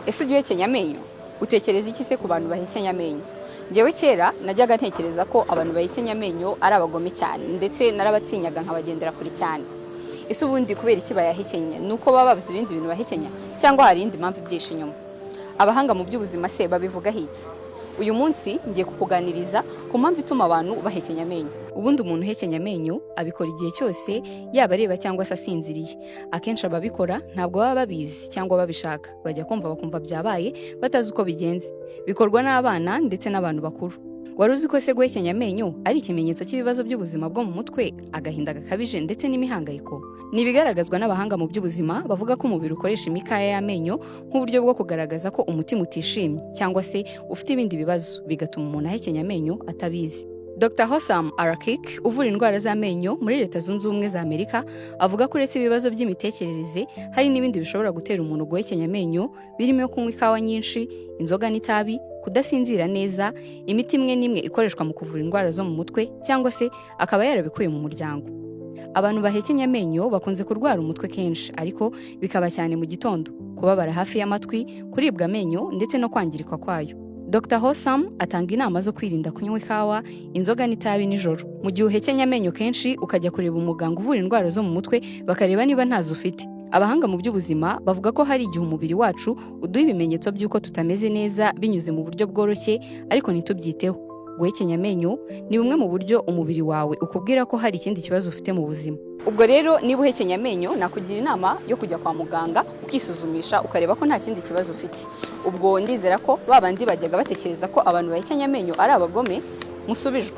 Ese ujya uhekenya amenyo? Utekereza iki se ku bantu bahekenya amenyo? Njyewe kera najyaga ntekereza ko abantu bahekenya amenyo ari abagome cyane, ndetse narabatinyaga nkabagendera kure cyane. Ese ubundi kubera iki bayahekenya? Ni uko baba babuze ibindi bintu bahekenya, cyangwa hari iyindi mpamvu ibyihishe inyuma? Abahanga mu by'ubuzima se babivugaho iki? Uyu munsi ngiye kukuganiriza ku mpamvu ituma abantu bahekenya amenyo. Ubundi umuntu uhekenya amenyo abikora igihe cyose, yaba areba cyangwa se asinziriye. Akenshi ababikora ntabwo baba babizi cyangwa babishaka, bajya kumva bakumva byabaye batazi uko bigenze. Bikorwa n'abana ndetse n'abantu bakuru. Wari uzi ko se guhekenya amenyo ari ikimenyetso cy'ibibazo by'ubuzima bwo mu mutwe, agahinda gakabije ndetse n'imihangayiko? Ni ibigaragazwa n'abahanga mu by'ubuzima bavuga ko umubiri ukoresha imikaya y'amenyo nk'uburyo bwo kugaragaza ko umutima utishimye cyangwa se ufite ibindi bibazo, bigatuma umuntu ahekenya amenyo atabizi. Dr Hossam Arakik, uvura indwara z'amenyo muri Leta Zunze Ubumwe za Amerika, avuga ko uretse ibibazo by'imitekerereze hari n'ibindi bishobora gutera umuntu guhekenya amenyo, birimo kunywa ikawa nyinshi, inzoga n'itabi, kudasinzira neza, imiti imwe n'imwe ikoreshwa mu kuvura indwara zo mu mutwe, cyangwa se akaba yarabikuye mu muryango. Abantu bahekenya amenyo bakunze kurwara umutwe kenshi, ariko bikaba cyane mu gitondo, kubabara hafi y'amatwi, kuribwa amenyo ndetse no kwangirika kwayo. Dr Hossam atanga inama zo kwirinda kunywa ikawa, inzoga n'itabi nijoro. Mu gihe uhekenya amenyo kenshi, ukajya kureba umuganga uvura indwara zo mu mutwe, bakareba niba ntazo ufite. Abahanga mu by'ubuzima bavuga ko hari igihe umubiri wacu uduha ibimenyetso by'uko tutameze neza binyuze mu buryo bworoshye, ariko ntitubyiteho. Guhekenya amenyo ni bumwe mu buryo umubiri wawe ukubwira ko hari ikindi kibazo ufite mu buzima. Ubwo rero niba uhekenya amenyo, nakugira inama yo kujya kwa muganga ukisuzumisha, ukareba ko nta kindi kibazo ufite. Ubwo ndizera ko ba bandi bajyaga batekereza ko abantu bahekenya amenyo ari abagome musubijwe.